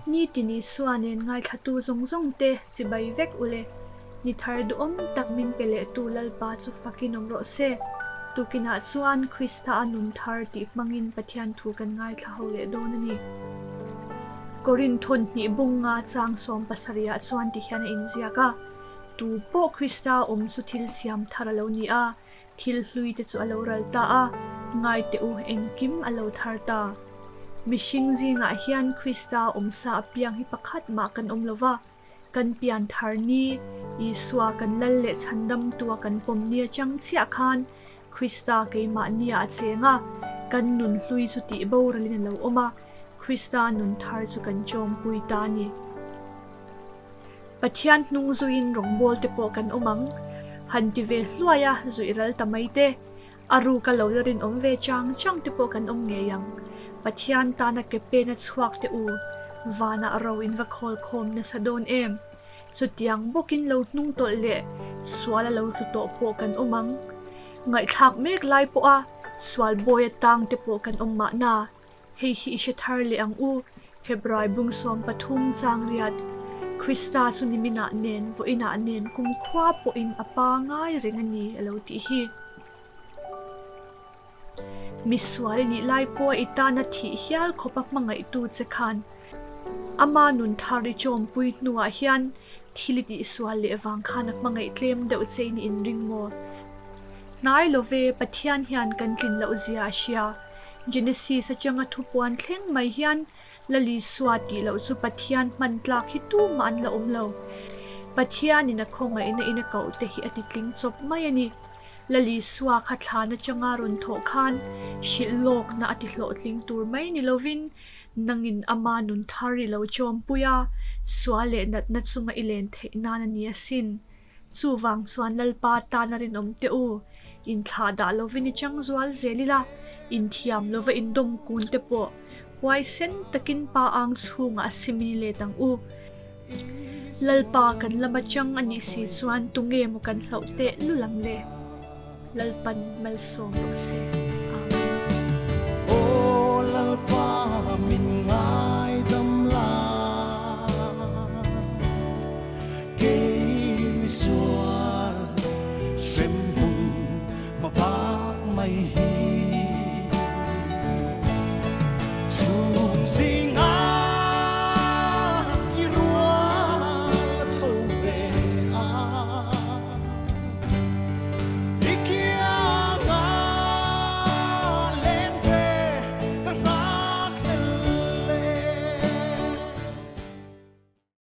Nitin Isua nen ngaithlatu zawng zawng te chibai vek ule. Ni thar duhawm tak min pe lehtu Lalpa chu fakin awm rawh se. Tukinah chuan Krista a nun thar tih hmangin Pathian thu kan ngaithla ho leh dawn a ni. Korinthon hnih bunga chang 70ah chuan ti hian a inziak a, Tu pawh Krista awm chu thil siam thar a lo ni a, Thil hlui te chu a lo ral ta a, ngai teh u, engkim a lo thar ta. Mihring zingah hian Krista awmsa apiang hi pakhat mah kan awm lo va, kan pian thar ni, Isua kan lal leh chhandamtua kan pawm ni atang chiah khan Krista keimah nia a cheng a, kan nun hlui chu tih boralin a lo awm a, Krista nun thar chu kan chawmpui ta a ni. Pathian hnung zuiin rawngbawl te pawh kan awm ang. Han ti ve hluai a, zuih ral ta mai te. A ruk a lo la rinawm ve chang chang te pawh kan awm ngei ang. Pathian tana ke pen a chhuak te u, vanah ro in va khawl khawm nasa dawn em? Chutiang bawkin lo hnung tawlh leh sual a lo hlu tawh pawh kan awm ang. Ngaihthlak mek lai pawha sual bawi atang te pawh kan awm mahna. Hei hi i hre thar leh ang u, Hebrai bung 13 chang riat, Krista chu niminah nen, vawiinah nen kumkhua pawhin a pa ngai reng a ni a lo tih hi. Misual i nih lai pawha i tana thih hial khawpa hmangaihtu che khan ama nun thar i chawmpui hnuah hian thil i tihsual leh vang khan a hmangaih tlem deuh che in i inring maw? Hnai lo ve, Pathian hian kan tlin loh zia a hria. Genesis atanga thupuan thleng mai hian Lal Isua tih loh chu Pathian hman tlak hi tumah an la awm lo. Pathianin a khawngaihna in a koh te hi a titling chawp mai a ni. Lal Isua kha thlan atanga rawn thawh khan hrilh lawkna a ti hlawhtling tur mai ni lovin nangin ama nun thar i lo chawmpui a, sual leh natna chunga i len theih nan a ni asin. Chuvang chuan Lalpa tana rinawm teh u, inthlah dah lovin i chang zual zel ila, inthiam lova indawm kun te pawh huaisen takin pa ang chhungah a sim i let ang u. Lalpa kan lama chang a nih si chuan tunge maw kan hlauh teh lul ang le? Lalpan malsawm rawh se.